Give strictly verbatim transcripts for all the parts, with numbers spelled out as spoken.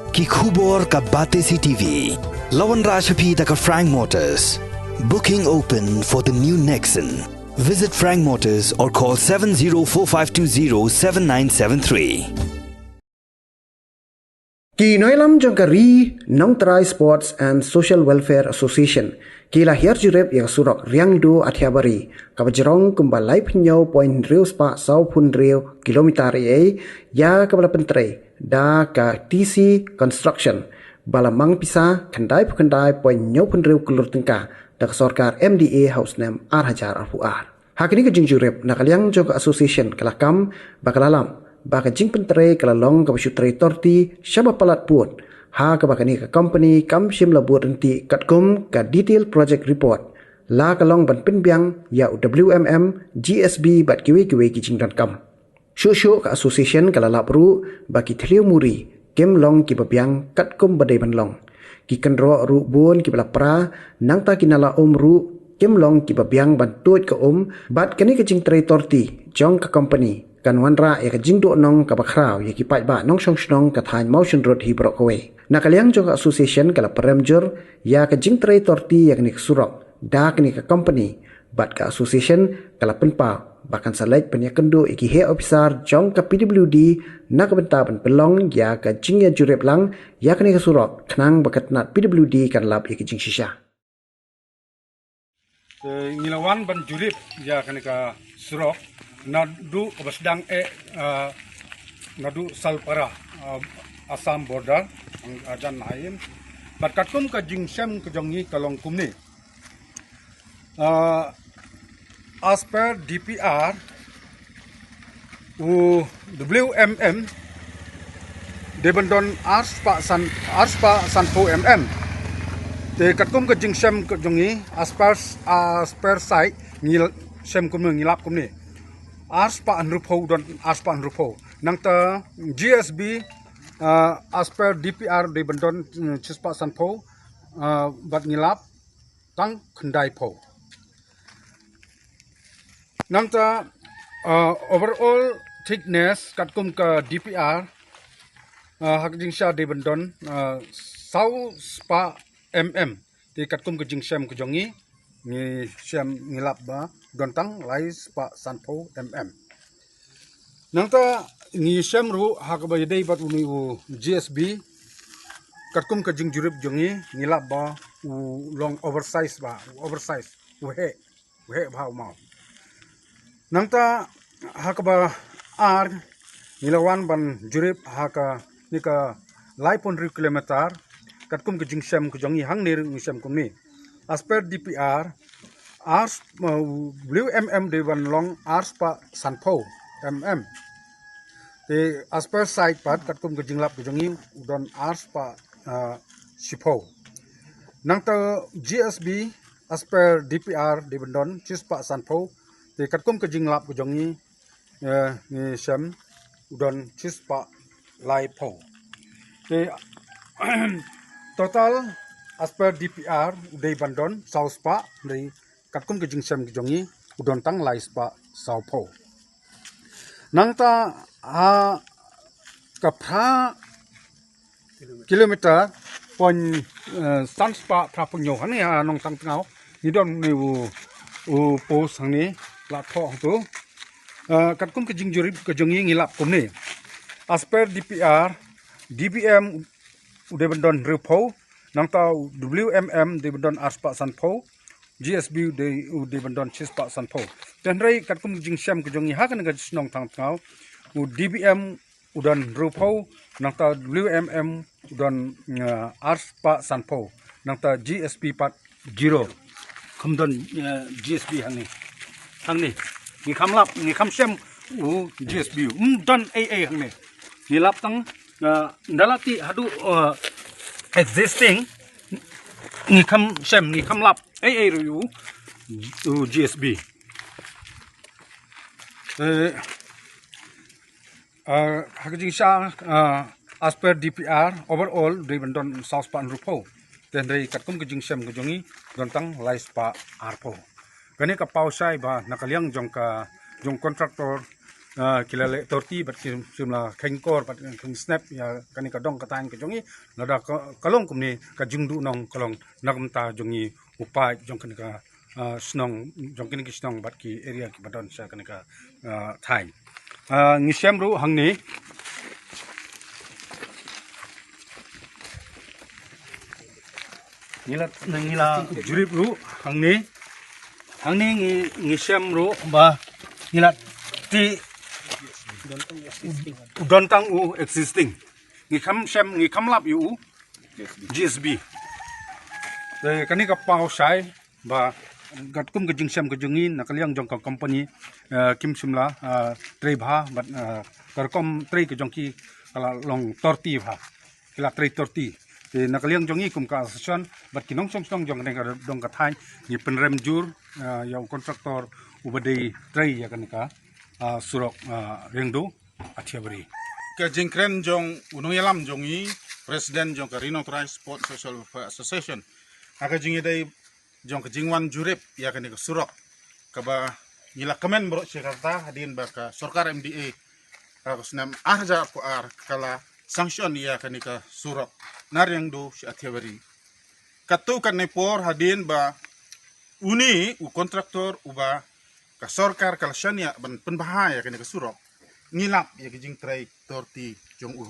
Ki khubor ka Batesi T V. La wanrah sha phi da ka Frank Motors. Booking open for the new Nexon. Visit Frank Motors or call seven zero four five two zero seven nine seven three. Ki nongïalam jong ka Ri Nongtrai Sports and Social Welfare Association ki la hiar jurip ïa ka surok Riangdo Athiabari, kaba jrong kumba laiphew hynñiew point hynriew spah sawphew hynriew kilometer ei ei, ïa kaba la pyntrei da ka T C Construction, ba la mang pisa khyndaiphew khyndai point hynñiewphew hynriew klur tyngka da ka sorkar M D A ha u snem ar hajar arphew ar. Ha kane ka jingjurip, na ka liang jong ka association ka la kam ba ka la lap ba ka jingpyntrei ka la long kaba shu trei torti shaba palat pud, ha kaba kane ka company kam shym la bud ryntih katkum ka detail project report, la ka long ban pynbiang ïa u W M M, G S B bad kiwei kiwei ki jingdonkam. Shuh shuh ka association ka la lap ruh ba ki thliew muri kim long kiba biang katkum ba dei ban long. Ki kynroh ruh bun kiba la pra, nangta ki nala um ruh kim long kiba biang ban tuid ka um, bad kane ka jingtrei torti jong ka company kan wanrah ïa ka jingduhnong kaba khraw ïa ki paidbah nongshong shnong ka thaiñ Mawshynrut hi baroh kawei. Na ka liang jong ka association ka la pynrem jur ïa ka jingtrei torti ïa kane ka surok da kane ka company, bad ka association ka la pynpaw ba kan sa leit pynïakynduh ïa ki heh ophisar jong ka P W D na ka bynta ban pynlong ïa ka jingïajurip lang ïa kane ka surok, khnang ba ka tnat P W D kan lap ïa ka jingshisha. Te ngi la wan ban jurip ïa kane ka surok naduh kaba sdang eh, ah, naduh Salpara, ah, Assam border, ah, jan hain. Bad katkum ka jingshem ka jong ngi ka long kumne. Ah, as per D P R, u W M M dei ban don ar spah san, ar spah sanphew M M. Te katkum ka jingshem ka jong ngi, as per, as per site, ngi l-, shem kumne, ngi lap kumne. Ar spah hynriewphew, don ar spah hynriewphew. Nangta G S B, ah, as per D P R dei ban don, mm, shi spah sanphew, ah, bad ngi lap tang khyndaiphew. Nangta, ah, overall thickness katkum ka D P R, ah, ha ka jingshisha dei ban don, ah, saw spah M M. Te katkum ka jingshem ka jong ngi, ngi shem, ngi lap ba don tang lai spah sanphew M M. Nangta ngi shem ruh ha kaba ïadei bad une u G S B, katkum ka jingjurip jong ngi, ngi lap ba u long oversize ba, u oversize, u heh, u heh bha u maw. Nangta ha kaba ar, ngi la wan ban jurip ha kane ka laiphew hynriew kilometer, katkum ka jingshem ka jong ngi hangne ruh ngi shem kumne. As per D P R, ar, uh, W M M dei ban long ar spah sanphew M M. Te as per site pat katkum ka jinglap ka jong ngi u don ar spah, uh, shiphew. Nangta G S B as per D P R dei ban don shi spah sanphew. Te katkum ka jinglap ka jong ngi, eh, ngi shem u don shi spah laiphew. Te total as per D P R u dei ban don saw spah, dei katkum ka jingshem ka jong ngi u don tang lai spah sawphew. Nangta ha ka phra kilometer point, eh, san spah phraphew hynñiew hangne ha Nongtang Tngaw. Ngi don une u, u post hangne la thoh hangto. Eh, katkum ka jingjurip ka jong ngi ngi lap kumne. As per D P R, D B M u dei ban don hynriewphew, nangta u W M M dei ban don ar spah sanphew, G S B u dei, u dei ban don shi spah sanphew. Te hynrei katkum ka jingshem ka jong ngi ha kane ka shnong Nongtang Tngaw, u D B M u don hynriewphew, nangta W M M u don, eh, ar spah sanphew, nangta G S B pat zero. Kam don, eh, G S B hangne. Hangne. Ngi kam lap, ngi kam shem u G S B. Ym don ei ei hangne. Ngi lap tang, eh, ynda la tih haduh, eh, existing. Ngi kam shem, ngi kam lap ei ei ruh u, u G S B. Eh, Ah, ha ka jingshisha, ah, as per D P R, overall, dei ban don saw spah hynriewphew. Te hynrei katkum ka jingshem ka jong ngi, don tang lai spah arphew. Kane ka paw shai ba na ka liang jong ka, jong contractor, Ah, ki la leh torti bad ki sim la kheiñkor bad kheiñsnep ïa kane ka dong ka thaiñ ka jong ngi, lada ka, ka long kumne ka jingduhnong ka long na ka bynta jong ngi u paid jong kane ka, ah, shnong, jong kine ki shnong bad ki area kiba don sha kane ka, ah, thaiñ. Ah, ngi shem ruh hangne. Ngi la, ngi la jurip ruh hangne. Hangne ngi, ngi shem ruh ba ngi la tih u don tang u existing. Ngi kham shem, ngi kham lap ïa u G S B. Te kane ka paw shai ba katkum ka jingshem ka jong ngi na ka liang jong ka company, eh, kim shym la, eh, trei bha bad, eh, ka rukom trei ka jong ki ka la long torti bha. Ki la trei torti. Te na ka liang jong ngi kum ka association bad ki nongshong shnong jong kane ka dong ka thaiñ ngi pynrem jur, eh, ïa u contractor uba dei trei ïa kane ka, eh, surok, eh, Riangdo Athiabari. Ka jingkren jong u nongïalam jong ngi, President jong ka Ri Nongtrai Sport Social Welfare Association, ha ka jingïadei jong ka jingwan jurip ïa kane ka surok kaba ngi la kmen baroh shi katta hadien ba ka sorkar M D A ha ka snem ar hajar arphew ar ka la sanction ïa kane ka surok na Riangdo sha Athiabari. Katto katne por hadien ba une u contractor uba ka sorkar ka la shaniah ban pynbha ïa kane ka surok, ngi lap ïa ka jingtrei torti jong u.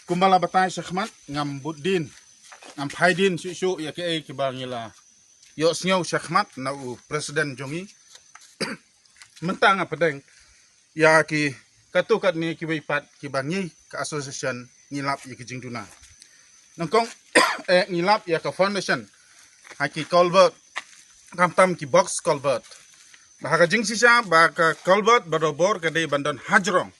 Kumba la batai shakhmat, ngam bud dien, ngam phai dien shuh shuh ïa kaei kaba ngi la ïohsngew shakhmat na u president jong ngi. Mynta nga pdeng ïa ki katto katne kiwei pat kiba ngi ka association ngi lap ïa ki jingduna. Nyngkong, eh, ngi lap ïa ka foundation ha ki culvert, khamtam ki box culvert. Ba ha ka jingshisha ba ka culvert barabor ka dei ban don hajrong.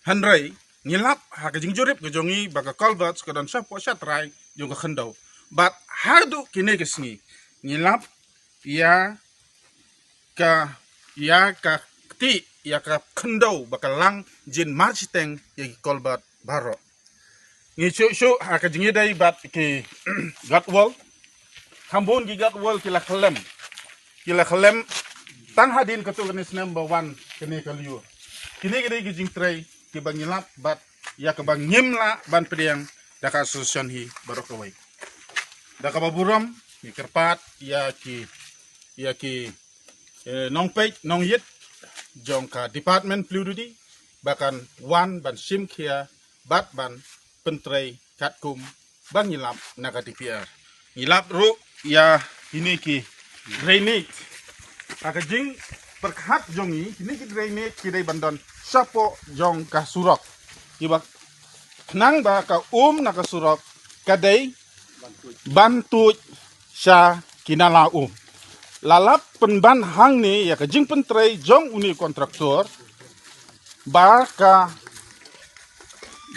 Hynrei ngi lap ha ka jingjurip ka jong ngi ba ka culvert ka don shapoh shatrai jong ka khyndew. Bad haduh kine ki sngi ngi lap ïa ka, ïa ka kti, ïa ka khyndew ba ka lang jin marshiteng ïa ki culvert baroh. Ngi shuh shuh ha ka jingïadei bad ki guard wall. Kham bun ki guard wall ki la khlem. Ki la khlem tang hadien katto katne snem ba wan kane ka lyiur. Kine ki dei ki jingtrei kiba ngi lap bad ïa kaba ngim lah ban pdiang da ka association hi baroh kawei. Da kaba burom ngi kyrpad ïa ki, ïa ki, eh, nongpeit nongïit jong ka department P W D ba kan wan ban shim khia bad ban pyntrei katkum ba ngi lap na ka D P R. Ngi lap ruh ïa kine ki drainage. Ha ka jingpyrkhat jong ngi, kine ki drainage ki dei ban don shapoh jong ka surok. Kiba khnang ba ka um na ka surok ka dei ban tuid sha ki nala um. La lap pynban hangne ïa ka jingpyntrei jong une u kontraktor ba ka,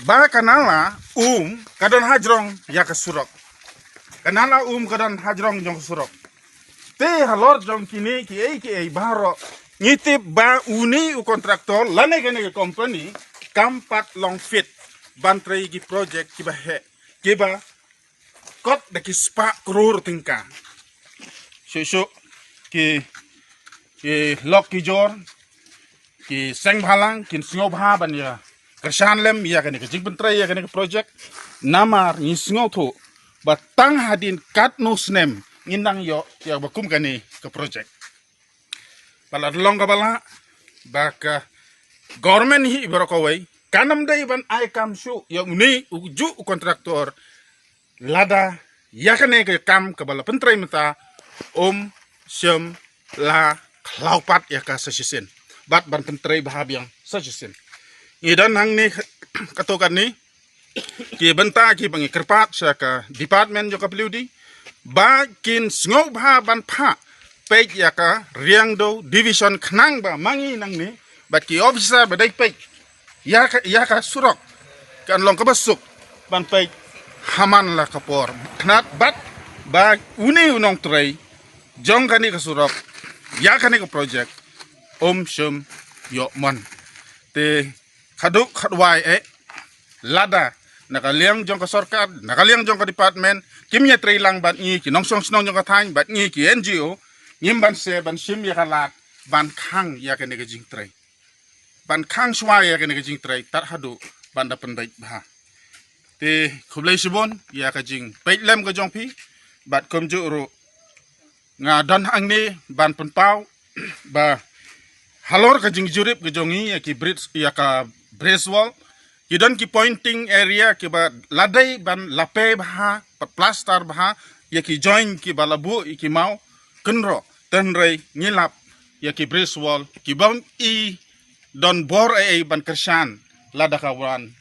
ba ka nala um ka don hajrong ïa ka surok. Ka nala um ka don hajrong jong ka surok. Te halor jong kine kiei kiei baroh ngi tip ba une u kontraktor lane kane ka company kam pat long fit ban trei ki project kiba heh, kiba kot da ki spah klur tyngka. Shuh shuh ki, ki lok ki jor, ki seng bhalang kin sngewbha ban ïa kyrshan lem ïa kane ka jingpyntrei ïa kane ka project. Namar ngi sngewthuh ba tang hadien katno snem ngin nang ïoh ïa ba kum kane ka project. Ba la long kaba lah ba ka government hi baroh kawei kan ym dei ban ai kam shuh ïa une u juh u kontraktor lada ïa kane ka kam kaba la pyntrei mynta um shym la khlaw pat ïa ka sa shisien bad ban pyntrei bha biang sa shisien. Ngi don hangne katto katne ki bynta kiba ngi kyrpad sha ka department jong ka P W D ba kin sngewbha ban phah peit ïa ka Riangdo division khnang ba ma ngi nangne bad ki officer ba dei peit ïa ka, ïa ka surok kan long kaba suk ban peit ha man la ka por. Khnang bad ba une u nongtrei jong kane ka surok ïa kane ka project um shym ïoh mon. Te khadduh khadwai eh lada na ka liang jong ka sorkar, na ka liang jong ka department kim ïatrei lang bad ngi ki nongshong shnong jong ka thaiñ bad ngi ki N G O, ngim banse ban shim ïa ka lad ban khang ïa kane ka jingtrei. ban khang shuwa ïa kane ka jingtrei tad haduh ban da pynbeit bha. Te khublei shibun ïa ka jingpeit lem ka jong phi, bad kumjuh ruh nga don hangne ban pynpaw ba halor ka jingjurip ka jong ngi ïa ki bridge, ïa ka bridge wall, ki don ki pointing area kiba la dei ban lape bha, bad plaster bha ïa ki join kiba la buh ïa ki maw kynroh, tynrai ngi lap ïa ki bridge wall kibym i don bor ei ei ban kyrshan lada ka wan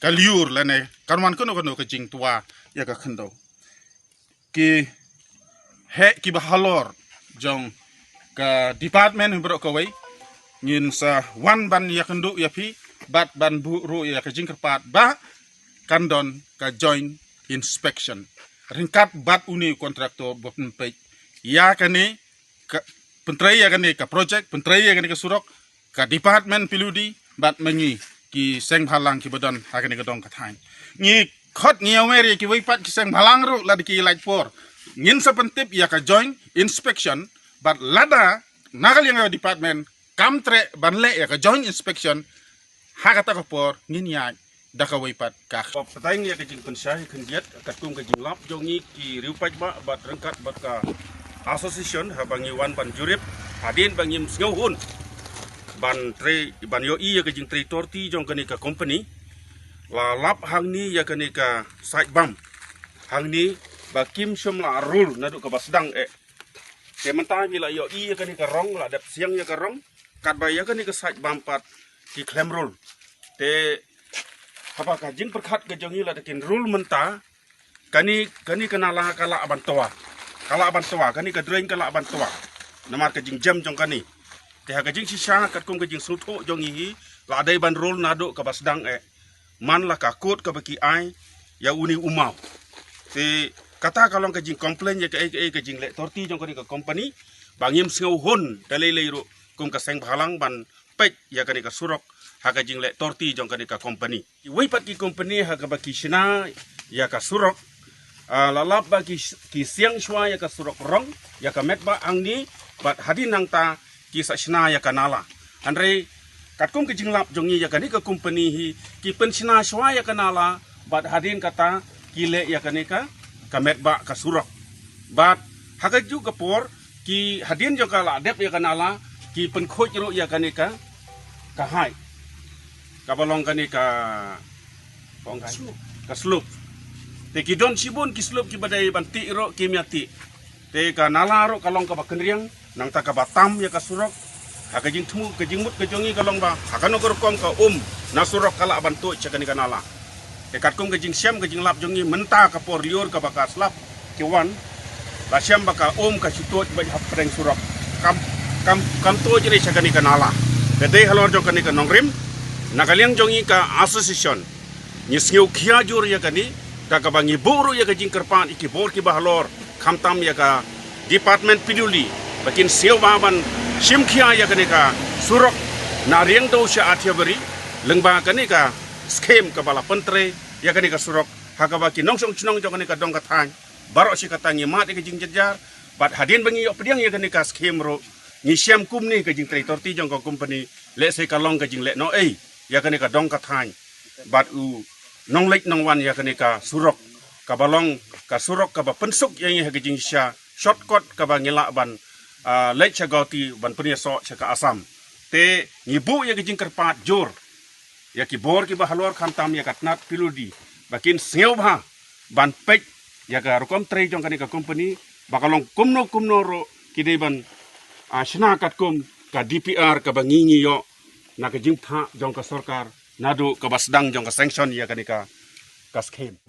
ka lyiur lane kan wan kano kano ka jingtwa ïa ka khyndew. Ki heh kiba halor jong ka department hi baroh kawei, ngin sa wan ban ïakynduh ïa phi bad ban buh ruh ïa ka jingkyrpad ba kan don ka joint inspection ryngkat bad une u contractor ba pynpeit ïa kane ka, pyntrei ïa kane ka project, pyntrei ïa kane ka surok, ka department P W D bad ma ngi ki seng bhalang kiba don ha kane ka dong ka thaiñ. Ngi khot ngi aware ïa kiwei pat ki seng bhalang ruh lada ki lait por, ngin sa pyntip ïa ka joint inspection, bad lada na ka liang ka department kam treh ban leh ïa ka joint inspection, ha kata ka por ngin ïaid da kawei pat ka. Ba pynthut ïa ka jingpynshai khyndiat katkum ka jinglap jong ngi ki riew paidbah bad ryngkat bad ka association, haba ngi wan ban jurip hadien ba ngim sngewhun ban trei, ban ïohi ïa ka jingtrei torti jong kane ka company. La lap hangne ïa kane ka side bump hangne ba kim shym la rule naduh kaba sdang eh. Te mynta ngi la ïohi ïa kane ka rong, la dep siang ïa ka rong, katba ïa kane ka side bump pat ki khlem rule. Te haba ka jingpyrkhat ka jong ngi lada kin rule mynta, kane, kane ka nala ka lah ban twa. Ka lah ban twa, kane ka drain ka lah ban twa. Namar ka jingjem jong kane. Te ha ka jingshisha katkum ka jingsngewthuh jong ngi hi, la dei ban rule naduh kaba sdang eh. Man la ka kot kaba ki ai ïa une u maw. Te kata ka long ka jingcomplain ïa kaei kaei ka jingleh torti jong kane ka company, ba ngim sngewhun da lei lei ruh kum ka seng bhalang ban peit ïa kane ka surok ha ka jingleh torti jong kane ka company. Kiwei pat ki company ha kaba ki shna ïa ka surok, ah, la lap ba ki, ki siang shuwa ïa ka surok rong, ïa ka metbah hangne, bad hadien nangta ki sa shna ïa ka nala. Hynrei katkum ka jinglap jong ngi ïa kane ka company hi, ki pynshna shuwa ïa ka nala, bad hadien kata ki leh ïa kane ka, ka metbah ka surok. Bad ha kajuh ka por, ki hadien jong ka la dep ïa ka nala, ki pynkhuid ruh ïa kane ka, ka haid. Kaba long kane ka, ka slope. Te ki don shibun ki slope kiba dei ban tih ruh kim ïa tih. Te ka nala ruh ka long kaba kynriang, nangta kaba tam ïa ka surok. Ha ka jingthmu, ka jingmut ka jong ngi ka long ba ha kano ka rukom ka um na surok ka lah ban tuid sha kane ka nala. Te katkum ka jingshem ka jinglap jong ngi mynta ka por lyiur kaba ka slap ki wan, la shem ba ka um ka shu tuid beit hapdeng surok. Kam, kam, kam tuid re sha kane ka nala. Te dei halor jong kane ka nongrim, na ka liang jong ngi ka association, ngi sngewkhia jur ïa kane, da kaba ngi buh ruh ïa ka jingkyrpad ïa ki bor kiba halor, khamtam ïa ka department P W D, ba kin sngewbha ban shim khia ïa kane ka surok na Riangdo sha Athiabari, lyngba kane ka scheme kaba la pyntrei ïa kane ka surok, ha kaba ki nongshong shnong jong kane ka dong ka thaiñ baroh shi katta ngi mad ïa ka jingjynjar. Bad hadien ba ngi ïoh pdiang ïa kane ka scheme ruh, ngi shem kumne ka jingtrei torti jong ka company, lehse ka long ka jingleh noh ei ïa kane ka dong ka thaiñ bad u nongleit nongwan ïa kane ka surok, kaba long ka surok kaba pynsuk ïa ngi ha ka jingshisha, shortcut kaba ngi lah ban, ah, leit sha Guwahati ban pynïasoh sha ka Assam. Te ngi buh ïa ka jingkyrpad jur ïa ki bor kiba halor, khamtam ïa ka tnat P W D, ba kin sngewbha ban peit ïa ka rukom trei jong kane ka company, ba ka long kumno kumno ruh ki dei ban, ah, shna katkum ka D P R kaba ngi ngi ïoh na ka jingtha jong ka sorkar naduh kaba sdang jong ka sanction ïa kane ka, ka scheme.